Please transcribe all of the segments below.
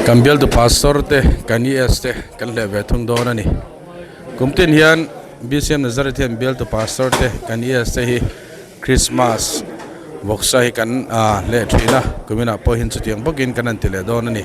Kan bialtu pastor te kan ES te kan hleh ve thung dawn a ni. Kum tin hian BCM Nazareth hian bialtu pastor te kan ES te hi Christmas vawksa hi kan hleh thin a, kuminah pawh hian chutiang bawkin kan han ti leh dawn a ni.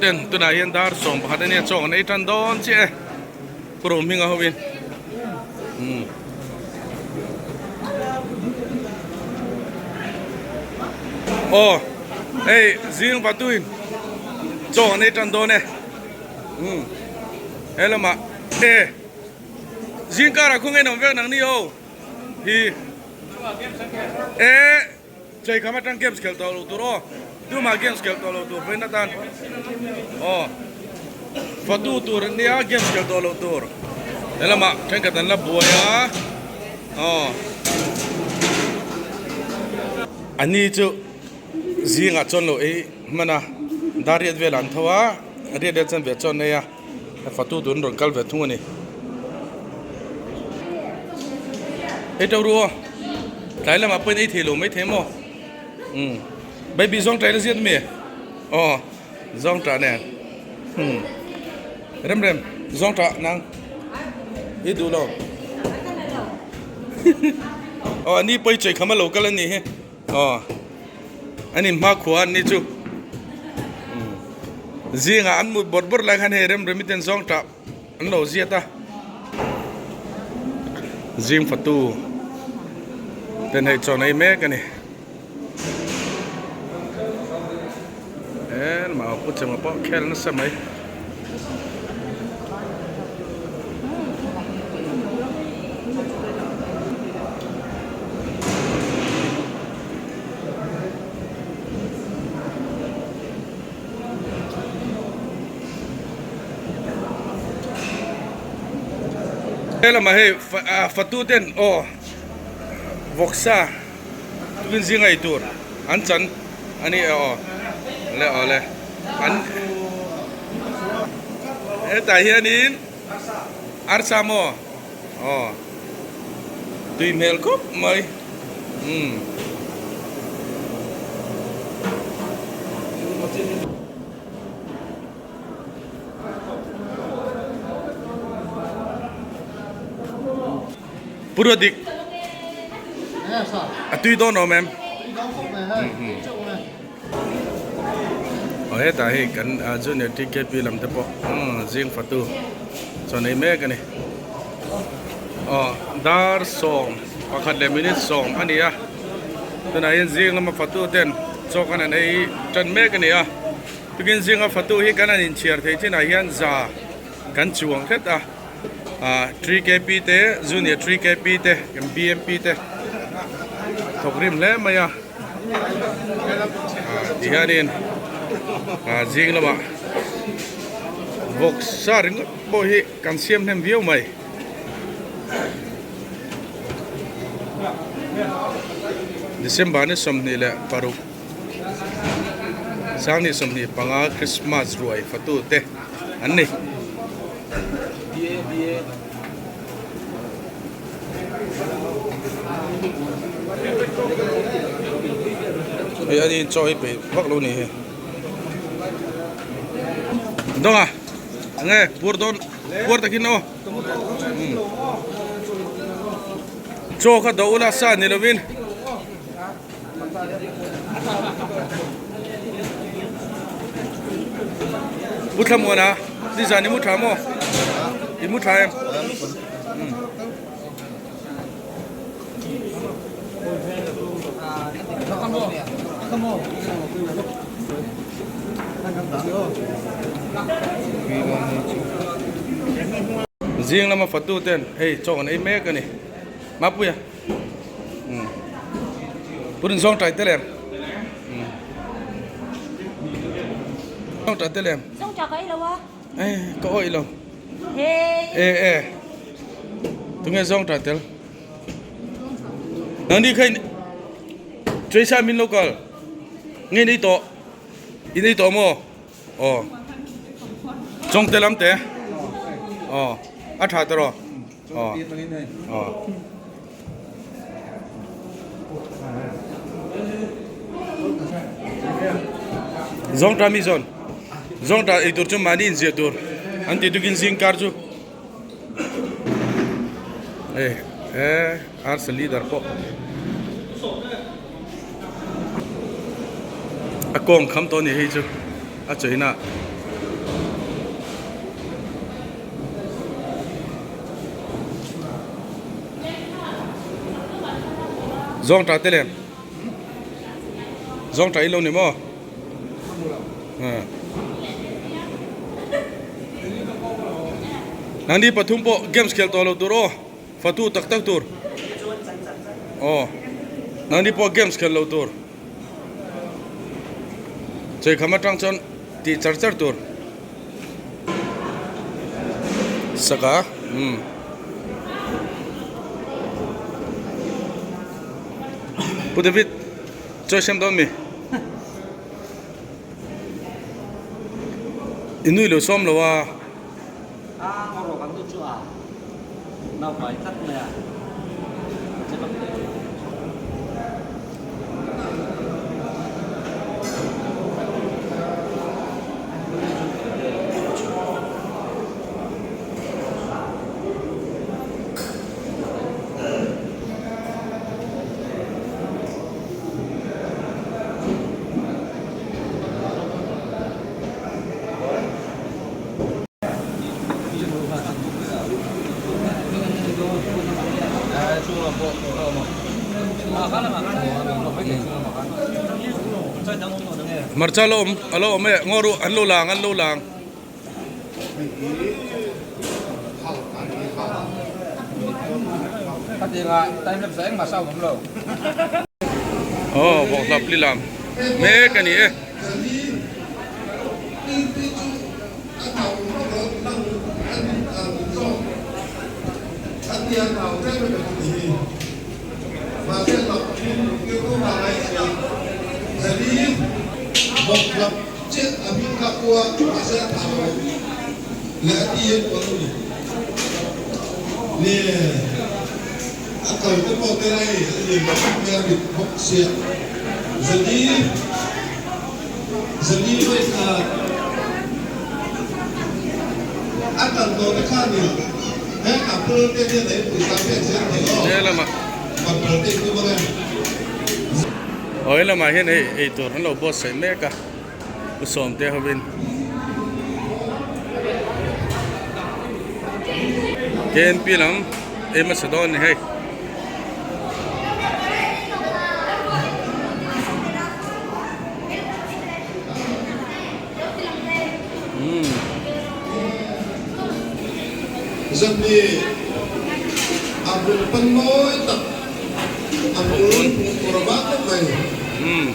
Ten tunah hian dar 11 a nia chaw an ei tan dawn chiah e pu Rohminga hovin umm. Aw hei zing vatuin chaw an ei tan dawn e umm he lamah e zing karah khaw nge nawm vek nang ni ho hi e cheikham atang games khelh tawh loh tur aw tumah games khelh tawh loh tur vawiin atan aw fatu tur an nia games khelh tawh loh tur he lamah thenkhat an la buai a aw a ni chu zingah chuan lo ei hman a dar riat velah an tho a riat riat chuan ve chuan an ei a. Fatu tun rawn kal ve thung a ni. Ei to ru aw. Tlai lamah pawhin ei thei lo mai thei maw? Umm. Baby zawng ṭai la ziat mi? Aw. Zawng ṭah nen. Umm. Rem rem. Zawng ṭah nang. I duh lo. Aw ani pawi chei kham a lo kal a ni hi. Aw an in hma khua an ni chu zingah an mut bawrh bawrh lai khan hei rem remi ten zawng tah an lo ziat a zing fatu ten hei chaw nei mek a ni he pu chema pawh khel nasa mai. Helamah hei fatu ten aw vawksa tukin zinga ei tur an chan a ni e aw le aw le an hetah hianin arsa maw aw tui hmel khawp mai umm. Pura dik a tui dawn awm em? Aw hetah hei kan junior TKP lam te pawh zing fatu chaw nei mek a ni. Aw dar 11 leh minute 10 a ni a tunah hian zing lama fatu ten chaw kan han ei tan mek a ni a tukin zinga fatu hi kan han inchhiar thei chinah hian za kan chuang hret a. Ah 3kp te junior 3kp te kan bmp te thawk rim hle mai a ah ti hianin ah zing lamah vawksa ringawt pawh hi kan siam hnem viau mai. December ni 26 25 Christmas ruai fatu te an ni. Hei ani chaw hi peih vak lo ni hi dawnga enge puar dawn puar takin aw chaw kha do ula sa ni lovin. Pu Thlamuana, nizan i mu tha maw? I mu tha em? Zing lama fatu ten hei chaw an ei mek a ni. Mapuia. Umm. Purin zawng tai tel em? Umm. Zawng tai tel em? Zawng ta ka ei lo a. Eh, ka awih lo. Hey. Eh eh. Tunge zawng ta tel? Nangni kha in Tracy min lo kal. Nge nei tawh? I nei tawh maw? Aw. Chawngte lam te. Aw. A tha te rawh. Aw. Aw. Zawng ta mi zawn. Zawng ta eitur chu mahni inziah tur. An ti tukin zing kar chu. Hei he arsa leader pawh a kawng kham tawh a ni hei chu a chaina zawng ta te lem zawng ta ilo ni maw. Nangni pathum pawh games khel tawh lo tur aw fatu tak tak tur aw nangni pawh games khel lo tur cheikham atang chuan tih char char tur saka umm. Pu David. Chawi siam dawn mi? I nui lo sawm lo a. A ngaw kan tu chu a nau pai tlat mai a. Hmarcha lo awm a lo awm e ngaw ru an lo lang an lo lang. Aw bawkhlap lilam mek a ni e. Chiah a hming kha khua mahse a thau lo leh a ti hian kual a ni. Le a kal te pawh te lai a lian bawk mai a rit bawk sia. Zali Zali vawi khat a kal tawh te kha ni he a pul te hian a inpui ta pek zel thei aw. Control te in tum ang em? Aw he lamah hian hei eitur an lo buatsaih mek a u sawmte hovin KNP lam ei hmasa dawn a ni hei. Zan hi a bul pan mawi tak a bul hmuh tur a vang khawp mai. Umm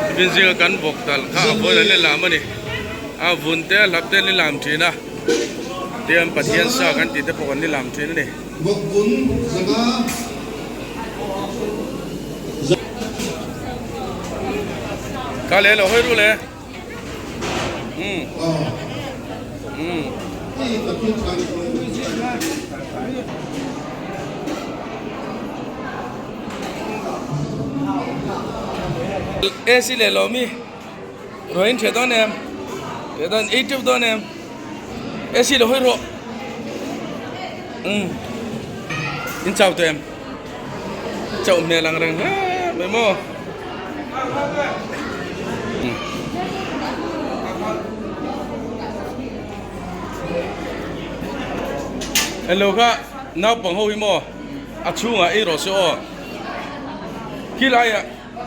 Tipin zinga kan vawk talh kha a vawi an lilam a ni. A vun te a hlap te an lilam thin a, tiang Pathian sa kan tih te pawh kan lilam thin a ni. Vawk vun zanga. Kha le lo hawi ru le. Umm. Umm. AC leh lo mi ruahin ṭheh dawn em ṭheh dawn ei teuh dawn em AC lo hawi rawh umm in chau tawh em chauh hmel ang reng hle mai maw. Hello kha naupang ho hi maw a chhungah ei rawh se aw khilaiah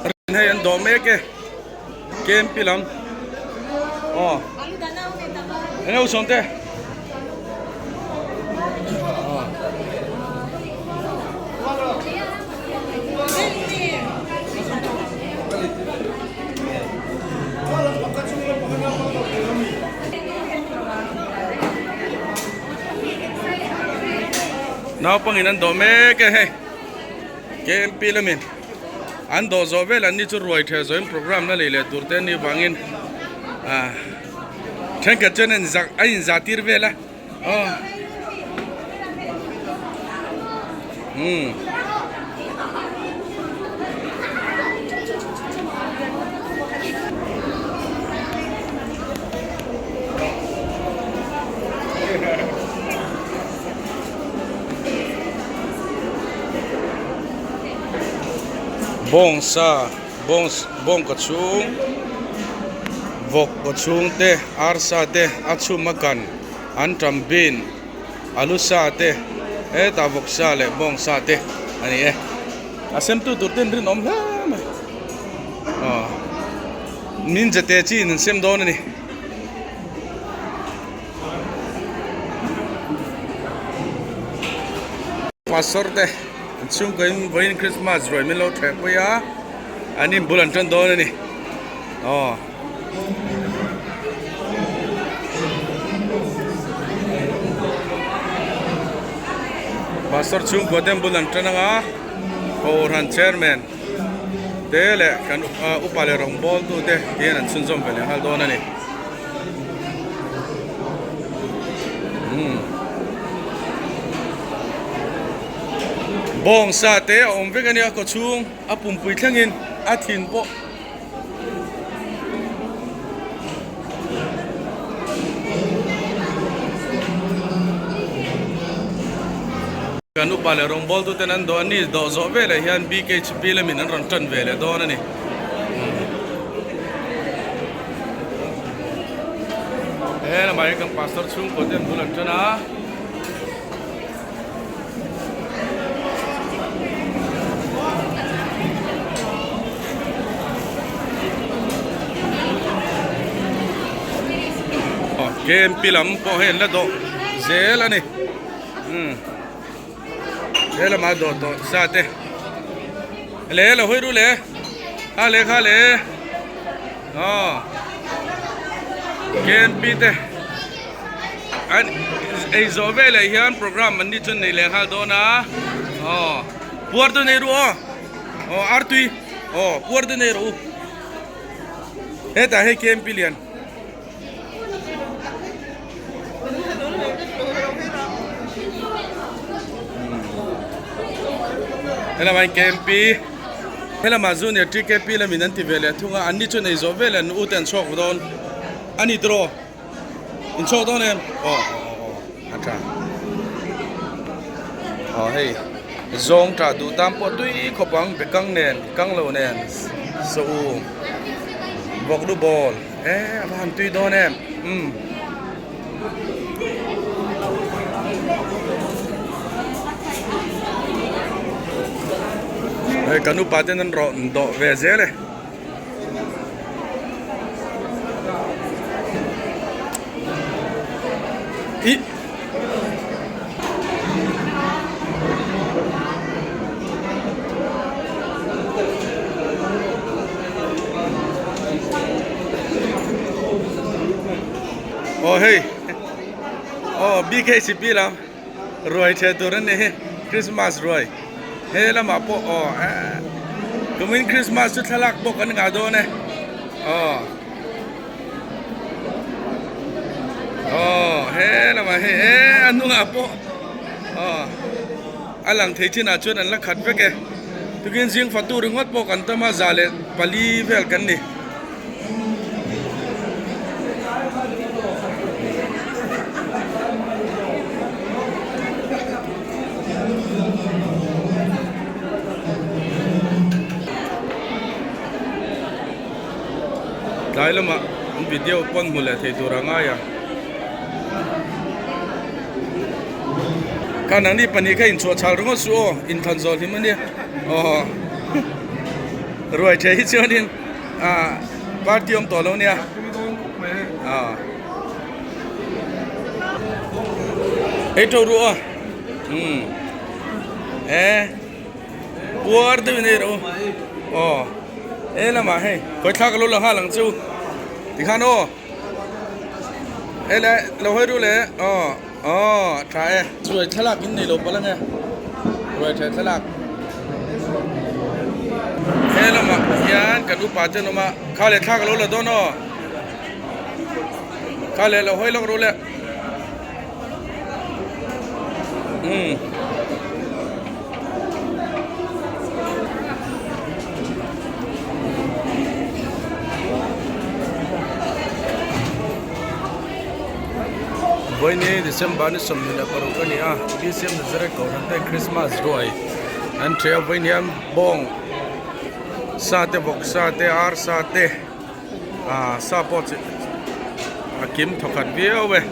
rin hei an dawh mek e KMP lam. Aw. Enge u Sawmte? Naupangin an dawh mek e hei KMP lamin an dawh zawh vel an ni chu ruai theh zawhin program la lei leh tur te an nih vangin ah thenkhat chuan an zak a inzah tir vel a aw umm. Bawngsa bawng bawng kaw chhung vawk kaw chhung te arsa te a chhum a kan an tam bin alu sa te hetah vawk sa leh bawng sa te a ni e a sem tu tur ten rinawm hle mai aw min zete chi in an sem dawn a ni. Pastor te an chhungkaw in vawiin Christmas ruai min lo theh pui a an in bul an tan dawn a ni aw. Pastor chhungkaw te an bul an tan ang a Kohhran chairman te leh kan upa leh rawngbawl tu te hian an chhunzawm ve leh nghal dawn a ni. Bawng sa te a awm vek a nia kaw chhung a pumpui thlengin a thin pawh Kan upa leh rawngbawltu ten an dawh a ni dawh zawh veleh hian BKHP lamin an rawn tan ve leh dawn a ni. He lamah hian kan pastor chhungkaw te an bul an tan a. KMP lam pawh hei an la dawh zel a ni. Umm he lamah dawh tawh sa te le lo hawi ru le kha le kha le aw KMP te an ei zawh veleh hian program an ni chuan nei leh nghal dawn a aw puar te nei ru aw aw artui aw puar te nei rawh u hetah hei KMP lian. Helamah hian KMP helamah junior TKP lamin an ti ve leh thung a an ni chuan ei zawh vel an u te an chhuak dawn a ni tiraw in chhuak dawn em aw aw aw a tha aw hei zawng tah duh tan pawh tui khawp ang bekang nen kang lo nen saw u vawk lu bawl. E a va han tui dawn em umm. Hei kan upa ten an rawn dawh ve zel e. Ih. Aw hei aw BKCP lam ruai theh tur a ni hi Christmas ruai he lamah pawh aw eh tumin Christmas chu thlalak pawh kan ngah dawn e aw. Aw he lamah hei e a hnungah pawh aw a lang thei chinah chuan an la khat vek e tukin zing fatu ringawt pawh kan tam a za leh pali vel kan ni. Tlai lamah an video pawn hmu leh thei tur a ngai a. Kha nangni pahnih kha inchhuah chhal ringawt suh aw, inthan zawh hlim a nia. Aw ruai thei hi chuanin ah party awm tawh lo nia. A. Ei to ru aw. Umm. E. Puar deuh in ei rawh u. Aw. E lamah hei khawi thlak a lo la nghal ang chu. Tikhan aw. E le lo hawi ru le. Aw. Aw tha e. Ruai thlalak in nei lo palh ange. Ruai tha thlalak. He lamah hian kan upa te an awm a. Kha leh thlak a lo la dawn aw. Kha leh lo hawi lawk ru le. Umm. Vawiini December ni 26 a ni a, BCM Nazareth Kohhran te Christmas ruai an ṭheh a, vawiin hian bawng sa te vawk sa te ar sa te ah sa pawh chi a kim thawkhat viau e.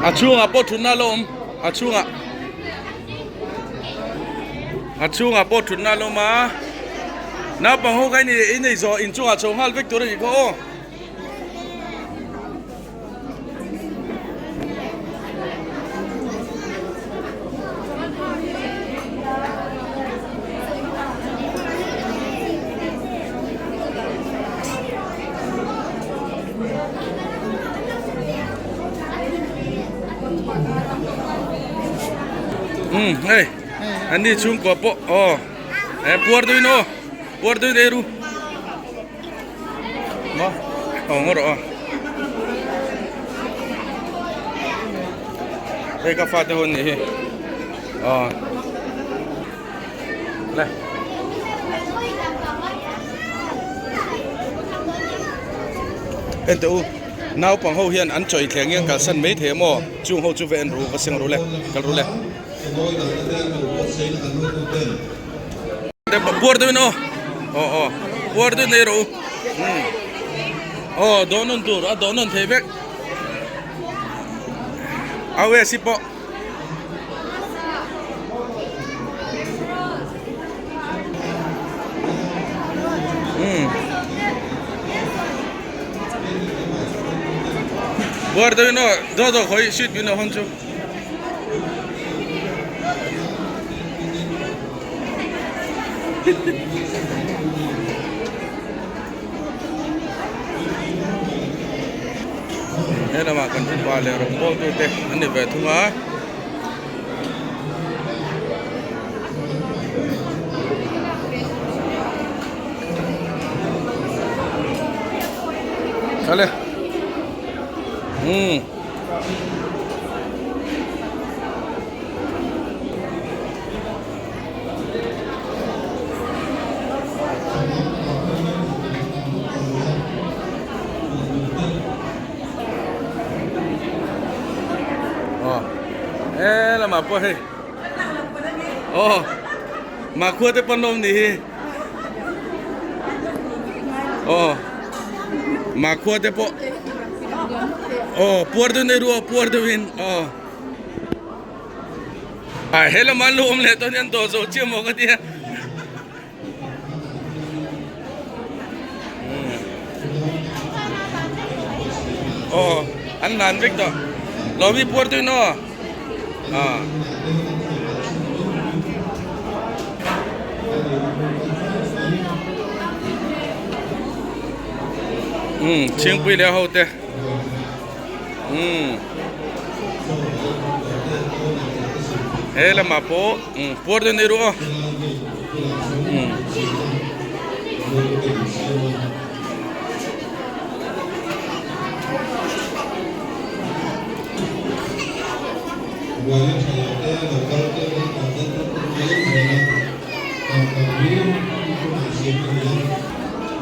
A chhungah pawh thutna a lo awm a chhungah a chhungah pawh thutna a lo awm a naupang ho kha in ei zawh inchungah chho nghal vek tur a nih kha aw. Um hei an ni chhungkua pawh aw he puar duin aw puar duin ei ru maw aw ngaw rawh aw hei ka fate ho an nih hi aw le. Enteh u naupang ho hian an chawi thleng hian kalsan mai thei a maw chung ho chu va en ru va seng ru le kal ru le. Puar deuhin aw aw aw puar deuhin ei rawh u aw dawh nawn tur a dawh nawn thei vek au e si pawh. Puar deuhin aw dawh dawh khawi seat min lo hawn chu. He lamah kan upa leh rawngbawltu te an ni ve thung a. Kale. Hmm. He lamah pawh hei aw mahkhua te pawn awm nih hi aw mahkhua te pawh aw puar deuh nei ru aw puar deuhin aw. Ah he lama an lo awm leh dawn hian dawh zawh chiah maw ka tia. Aw an hlan vek tawh. Lawmi puar tuin aw. Ah. Um Chhingpui leh ho te. Umm he lamah pawh umm puar deuh nei ru aw. dawn te kan siam a. Buaina tha lo te, lo kal te hetah te pawh kan mai zel a, tangkam hi tunah siam a ni a,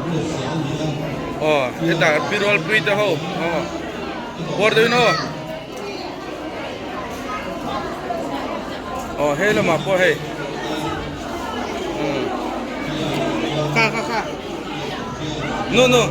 buatsaih a ni a. Aw hetah pi rualpui te ho aw bawr deuhin aw. Aw hei lamah pawh hei umm Kha kha kha. No no.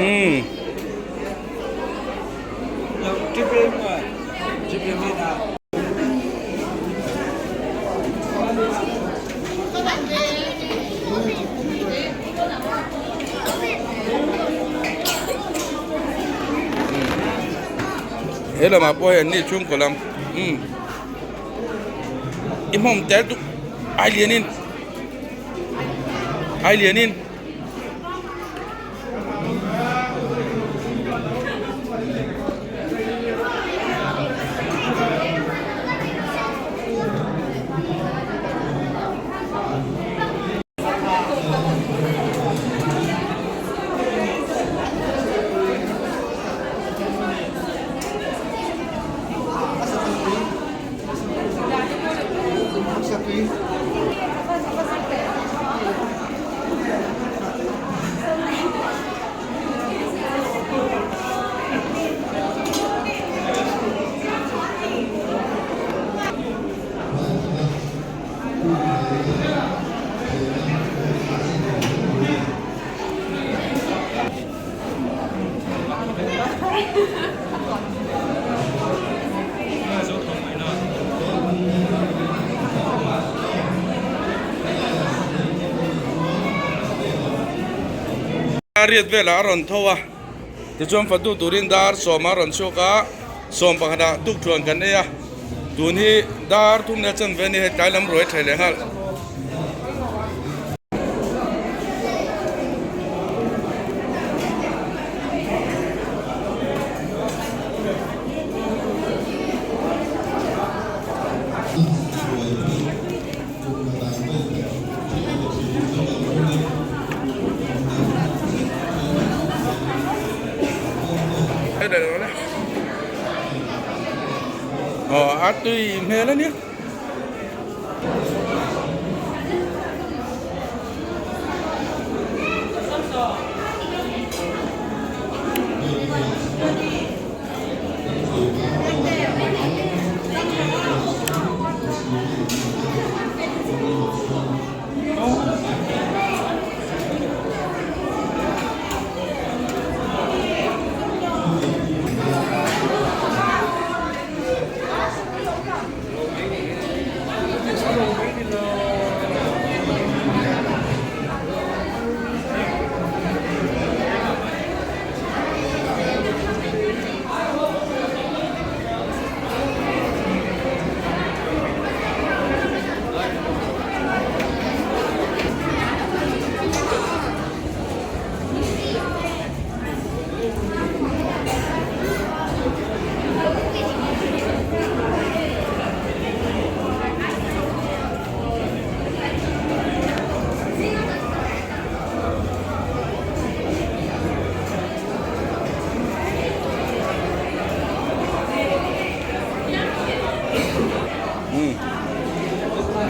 Umm. He lamah pawh hei an ni chhungkaw lam umm i hmawm tel duh ai lianin ai lianin. Riat velah a rawn tho a tichuan fatu turin dar sawma a rawn chhuak a sawm pakhat ah tukthuan kan ei a tun hi dar thum leh chanve a ni hei tlai lam ruai thei leh nghal. Aw a tui hmel a nia.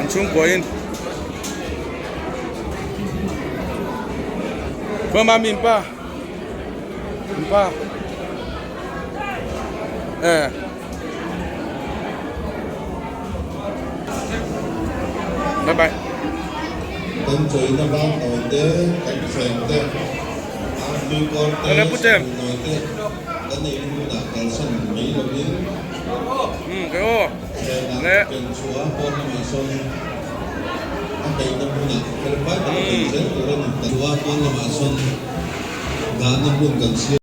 An chhungkuain Mama min pa min pa eh. Bye bye. Kan chawina bak nawi te, kan thleng te, artui kawr te, Awle Pu Chem. sabu nawi te kan ei hmunah kalsan mai lovin Umm kei aw. thlenah Le. ken chhuah a pawn lamah sawn a peihna hmunah fel fai taka peih zel tur a ni. Chhuah a pawn lamah sawn dahna hmun kan siam.